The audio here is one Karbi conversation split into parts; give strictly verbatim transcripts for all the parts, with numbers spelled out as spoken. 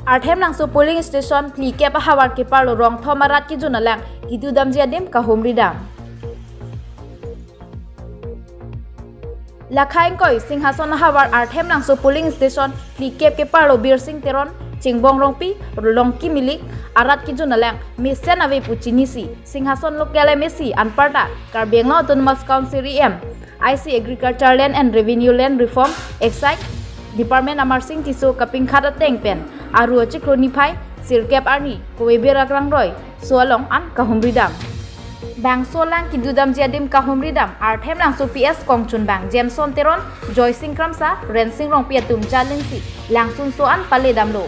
Arthem Langso polling station phlikep ahavar keparlo rong thom arat kejun alang kedodamji adim kahumridam. Lakha ingkoi Singhason ahavar Arthem Langso polling station phlikep keparlo Birsing Teron, Chengbong Rongpi, Longki Milik arat kejun alang mesen ave pu chinisi Singhason local M A C anparta Karbi Anglong Autonomous Council E M, I C Agriculture, Land and Revenue, Land Reform, Excise Department Amarsing Tisso kapingkhat ateng pen Aru achiklo niphai sirkep arni Koibir Akrangroi so along an kahumridam. Bangso alang kedodamji adim kahumridam Arthem Langso P S kongchunbang Jameson Teron, Joysing Kramsa, Rensing Rongpi atum jalinsi langsunso an paledamlo.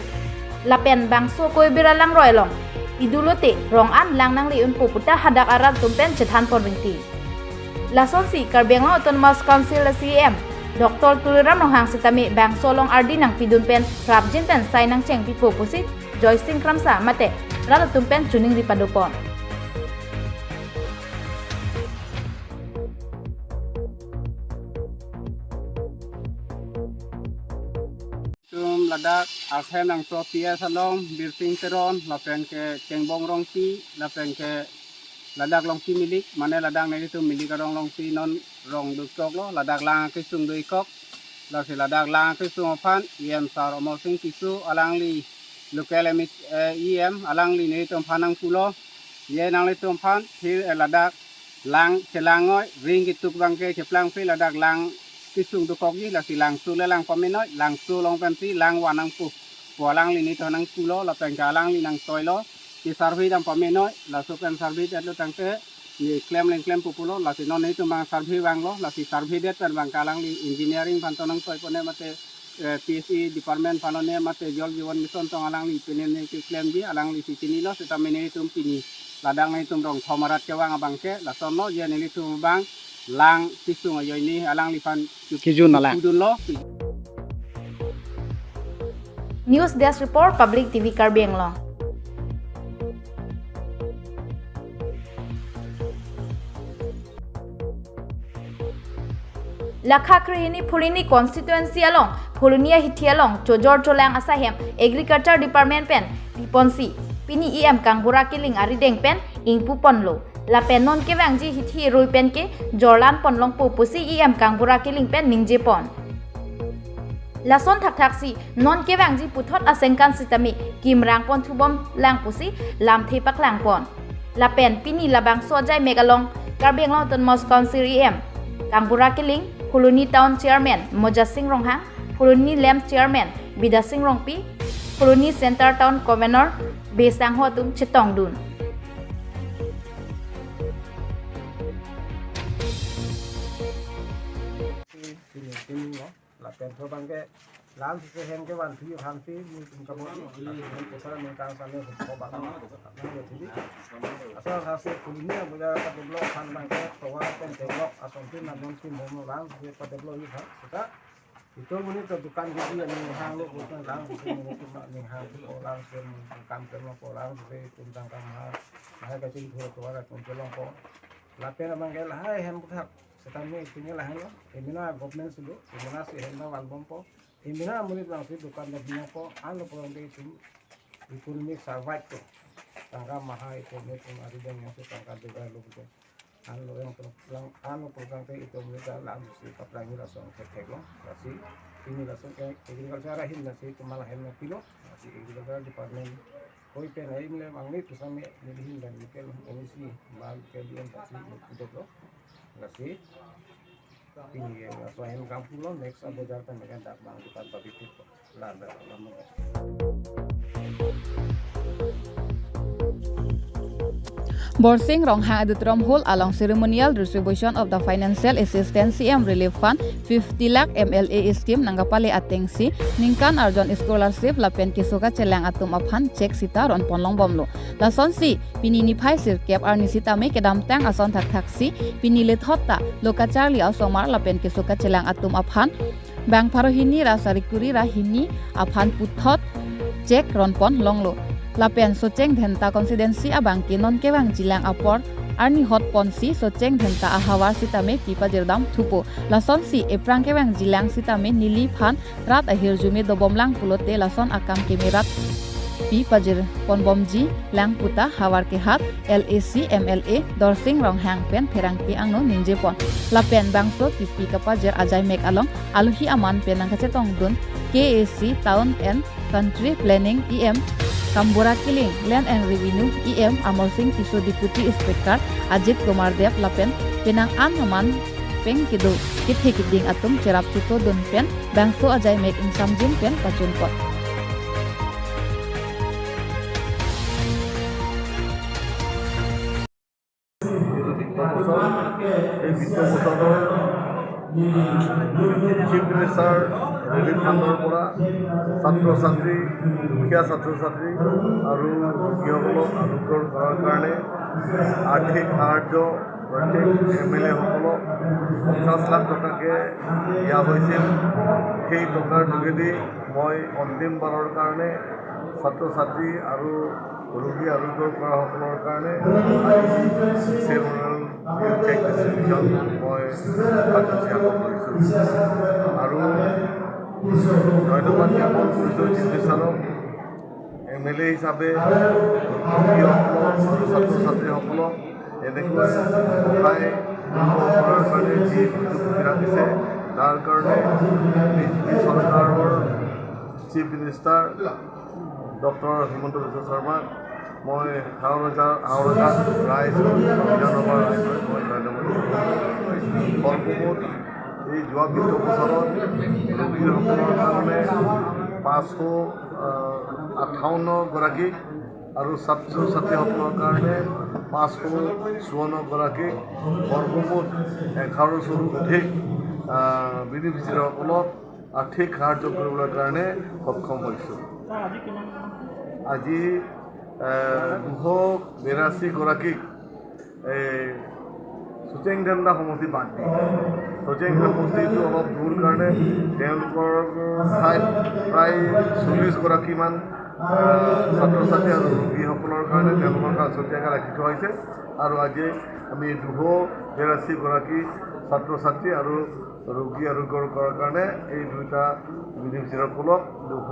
Lapen bangso Koibir Akrangroi along idulote rong an lang nangle-unpo puta hadak arat atum pen chethanpon ringti. Lasonsi Karbi Anglong Autonomous Council C E M Doctor Tuliram Ronghang sitame bangso along ardi nangpidun pen prapjin pen sai nangchengpipo pusi Joysing Kramsa mate rat atum pen choningri padopon. Tum ladak Arthem Langso P S along Birsing Teron lapen ke Chengbong Rongpi lapen ke ladak Longki Milik, mane ladak nelitum Milik arong Longki non rong dokoklo, ladak lang kesung dokok. Lasi ladak lang kesung aphan E M sir Amarsing Tisso alangli local M S, eh, E M alangli nelitum aphan nangpulo. Ye nanglitum aphan thir, eh, ladak lang chelangoi, ring ketuk abangke cheplangpi, ladak lang kesung dokokji, lasi langso le lang pamenoi, langso along pensi lang van nangpo pu alangli nelitum nangpulo, lapen ke alangli nangtoilo, ke survey dam pamenoi, laso pen survey detlo tangte, ne klem leng klem pupulo, lasi non nelitum abang survey vanglo, lasi survey det pen abangke alangli engineering aphan to nangtoipone mate, eh, P S E department aphan one mate Jal Jeevan Mission tong alangli pine ne keklemji, alangli si chinilo, seta mene nelitum pini ladak nelitum rong thom arat kevang abangke lasonlo, je nelitum abang lang kesung ajoine alangliphan kejun alang pudunlo. News Desk Report, Public T V Karbi Anglong. Lakha krehini Phuloni constituency along Phuloni ahithi along chojor cholang asahem Agriculture Department pen piponsi pini E M Kangbura Killing arideng pen ingpuponlo. Lapen non kevangji hithi rui pen ke jorlan ponlongpo pusi E M Kangbura Killing pen ningjepon. Lason thakthaksi non kevangji puthot asengkan sitame kimrang ponthubomlang pusi lamthe paklangpon. Lapen pini labangso ajai mek along Karbi Anglong Autonomous Council E M Kangbura Killing, Phuloni Town Chairman Mojasing Ronghang, Phuloni LAMPS Chairman Bidasing Rongpi, Phuloni Centre Town Convenor Bey Sangho atum chetongdun. Lapen tho abangke lam si hem kevanthu aphansi nelitum kabor-i, lapen kosar ningkan sane hum ko bang nang le thili. Asal hasil Phuloni abojar padevelop aphan abangke tovar pen develop asontin namun si momo lang si padevelop aphan. Seta itum monit ta dukan keji aning hanglo, kosar lang si monit ta aning hang ko lang si kam pen ko lang si itum tangka maha, maha kachinthur tovar atum chelongpo. Lapen abangke lahai hem puthak. Setame itum ke lahenlo, emena government si do, emena si hem ta vanbompo, emena monit abang si dukan ta binakpo, anlo pulote itum economic survive to. Tangka maha itum, itum arideng yang si tangka duga lo ke. Anlo yang pulang, anlo pulang te itum ke lam si kaplang ni lason thekthek lo, lasi pini lason ke agriculture ahin lasi itum malah hem na pilo, lasi agriculture department koi pen aim le mangni pusami nelihin dan nikel M A C, mal ke D M pasi lo kudok lo. Lasi pini ke laso ahem kangpulo, next abojar pen ke dak bang dukan pabikit ko. Landa lama. Borsing Ronghang Auditorium Hall along ceremonial distribution of the financial assistance C M Relief Fund fifty lakh M L A scheme nangkapale atengsi ningkan arjon scholarship lapen keso kachelang atum aphan cheque sita ronponlongbomlo. Lasonsi pini niphai sirkep arni sitame kedamtang ason thakthaksi pini lethot ta lo kacharli asomar lapen keso kachelang atum aphan bang pharo hini ra sari kuri ra hini aphan puthot cheque ronponlonglo. Lapen Socheng Dhenta constituency abangke non kevangjilang apor arni hotponsi Socheng Dhenta ahavar sitame kepajirdam thupo. Lasonsi ephrang kevangjilang sitame neliphan rat ahirjume dobomlang pulote lason akam keme rat P pajir ponbomji lang puta havar kehat L A C M L A Dorsing Ronghang pen pherangke angno ningjepon. Lapen bangso kipi kapajir ajaimek along alohi aman pen nangkachetongdun K A A C Town and Country Planning E M Kambura Killing, Land and Revenue E M Amarsing Tisso, Deputy Inspector Ajit Kumar Deb lapen penang an aman pen kedo kethe keding atum cherap chitodun pen bangso ajaimek ingsamjin pen pachunpon. এই বিত্ত বছৰৰ chief minister relief ফাণ্ডৰ পৰা ছাত্ৰ ছাত্ৰী, দুখীয়া ছাত্ৰ ছাত্ৰী আৰু ৰোগীসকলক আৰোগ্য কৰাৰ কাৰণে আৰ্থিক সাহায্য প্ৰত্যেক এম এল এসকলক পঞ্চাছ লাখ টকাকে দিয়া হৈছিল। সেই টকাৰ যোগেদি মই অন্তিমবাৰৰ কাৰণে ছাত্ৰ ছাত্ৰী আৰু ৰোগী আৰোগ্য কৰাসকলৰ কাৰণে আজি চেৰিমনিয়েল চেক ডিষ্ট্ৰিবিউশ্যন মই কাৰ্যসূচী আৰম্ভ কৰিছোঁ। আৰু ধন্যবাদ জ্ঞাপন কৰিছোঁ চিফ মিনিষ্টাৰক, এম এল এ হিচাপে ৰোগীসকলক, ছাত্ৰ ছাত্ৰীসকলক এনেকৈ সহায় কৰাৰ কাৰণে যি সুযোগ সুবিধা দিছে, তাৰ কাৰণে বিজেপি চৰকাৰৰ চিফ মিনিষ্টাৰ ডক্টৰ হিমন্ত বিশ্ব শৰ্মাক মই হাওৰাঝাৰ, হাওৰাঝাৰ ৰাইজ, বিধানসভাৰ ৰাইজলৈ মই ধন্যবাদ জনাইছোঁ। সৰ্বমুঠ এই যোৱা বিত্ত বছৰত ৰোগীসকলৰ কাৰণে পাঁচশ, আহ, আঠাৱন্ন গৰাকী আৰু ছাত্ৰ ছাত্ৰীসকলৰ কাৰণে পাঁচশ চৌৱন্ন গৰাকী, সৰ্বমুঠ এঘাৰশৰো অধিক, আহ, বেনিফিচিয়াৰীসকলক আৰ্থিক সাহায্য কৰিবলৈ কাৰণে সক্ষম হৈছোঁ। ছাৰ, আজি কিমান? আজি, আহ, দুশ বিৰাশী গৰাকীক এই চুচেংডেন্দা সমষ্টি বাদ দি, চুচেংডেন্দা সমষ্টিটো অলপ দূৰ কাৰণে তেওঁলোকৰ ঠাইত প্ৰায় চল্লিছ গৰাকীমান, আহ, ছাত্ৰ ছাত্ৰী আৰু ৰোগীসকলৰ কাৰণে তেওঁলোকৰ কাৰ্যসূচী ৰাখি থোৱা হৈছে। আৰু আজি আমি দুশ বিৰাশী গৰাকী ছাত্ৰ ছাত্ৰী আৰু ৰোগী আৰোগ্য কৰাৰ কাৰণে এই দুইটা বেনিফিচিয়াৰীসকলক দুশ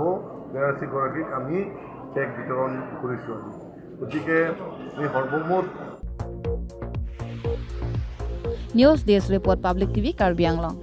বিৰাশী গৰাকীক আমি চেক বিতৰণ কৰিছোঁ আজি। গতিকে এই সৰ্বমুঠ News Desk Report, Public T V Karbi Anglong.